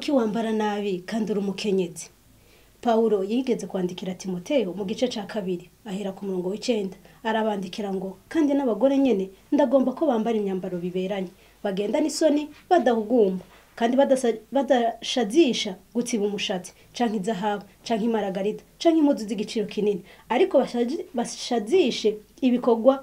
Kuki wambara nabi kandi uri umukenyezi? Paulo yigeze kwandikira Timoteyo mu gice ca 2 ahera ku murongo w'9, arabandikira ngo kandi n'abagore nyene ndagomba ko bambara imyambaro biberanye, bagenda n'isoni, badahugumba, kandi badashazisha gutsiba umushatsi canke izahabu canke imaragarita canke impuzu z'igiciro kinini, ariko bashazishe ibikorwa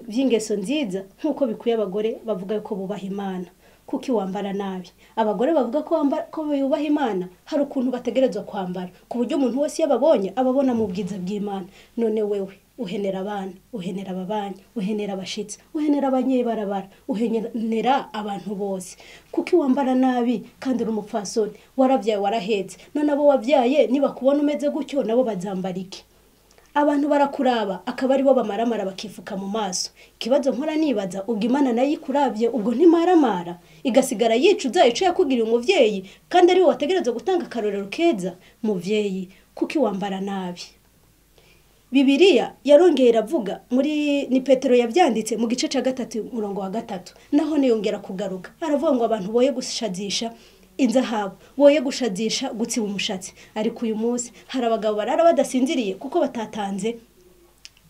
vy'ingeso nziza nk'uko bikwiye abagore bavuga ko bubaha Imana. Kuki wambara nabi? Abagore bavuga ko bubaha Imana hari ukuntu bategerezwa kwambara ku buryo umuntu wese yababonye ababona mu bwiza bw'Imana. None wewe uhenera abana, uhenera ababanyi, uhenera abashitsi, uhenera abanyebarabara, uhenera abantu bose. Kuki wambara nabi kandi uri umupfasoni? Warabyaye, warahetse, none abo wabyaye nibakubona umeze gutyo nabo bazambara iki? Abantu barakuraba akaba aribo bamaramara bakifuka mu maso. Ikibazo nkora nibaza, ubwo Imana nayo ikuravye ubwo ntimaramara igasigara yicuza ico yakugiriye umuvyeyi kandi ari we wategerezwa gutanga akarorero keza? Muvyeyi, kuki wambara nabi? Bibiliya yarongeye iravuga muri ni Petero yavyanditse mu gice ca 3 murongo wa 3, naho niyongera kugaruka aravuga ngo abantu boye gushazisha inzahabu, boye gushazisha gutsiba umushatsi. Ariko uyu munsi hari abagabo barara badasinziriye kuko batatanze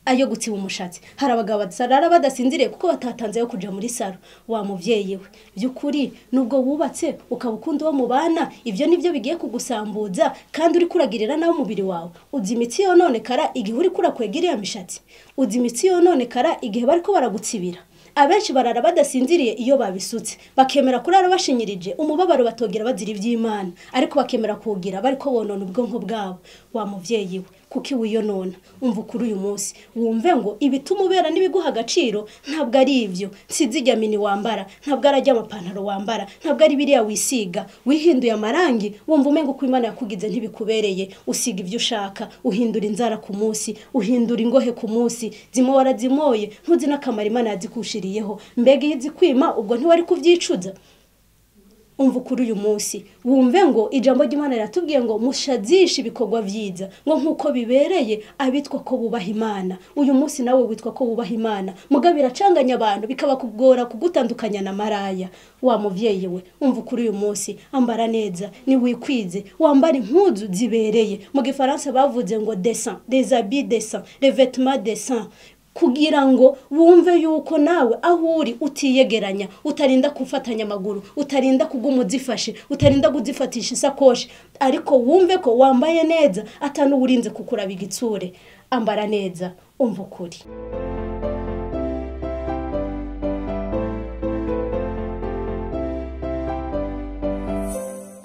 ayo gutsiba umushatsi, hari abagabo barara badasinziriye kuko batatanze ayo kuja muri saro. Wa muvyeyi we, byukuri nubwo wubatse ukaba ukunda uwo mubana, ivyo nivyo bigiye kugusambuza kandi uri kuragirira nawe umubiri wawe. Uzi imitsi yononekara igihe uri kurakwega iriya mishatsi, uzi imitsi yononekara igihe bariko baragutsibira. Abenshi barara badasinziriye iyo babisutse, bakemera kurara bashinyirije umubabaro batogera bazira ivy'Imana, ariko bakemera kugira bariko bonona ubwonko bwabo. Wa muvyeyi we, kuki wiyonona? Umva ukuri uyu munsi, wumve ngo ibituma ubera n'ibiguha agaciro ntabwo ari ivyo. Sizijya mini wambara, ntabwo arajya amapantaro wambara, ntabwo ari biriya wisiga. Wihinduye amarangi wumva umengo uko Imana yakugize ntibikubereye. Usiga ivyo ushaka, uhindura inzara ku munsi, uhindura ingohe ku munsi, zimwe warazimoye ntuzi n'akamaro Imana yazikushiriyeho. Mbega iyo izikwima ubwo ntiwari kuvyicuza? Umva ukuri uyu munsi, wumve ngo ijambo ry'Imana riratubwiye ngo mushazishe ibikorwa vyiza, ngo nkuko bibereye abitwa ko bubaha Imana. Uyu munsi nawe witwa ko bubaha Imana, mugabo biracanganya abantu bikabakugora kugutandukanya na maraya. Wa muvyeyi we, umva ukuri uyu munsi, ambara neza, ni wikwize, wambara impuzu zibereye. Mu gifaransa bavuze ngo décent, des habits décents, les vêtements décents, kugira ngo wumve yuko nawe aho uri utiyegeranya, utarinda kufatanya amaguru, utarinda kuguma uzifashe, utarinda kuzifatisha isakoshi, ariko wumve ko wambaye neza atanu urinze kukuraba igitsure. Ambara neza, umva ukuri.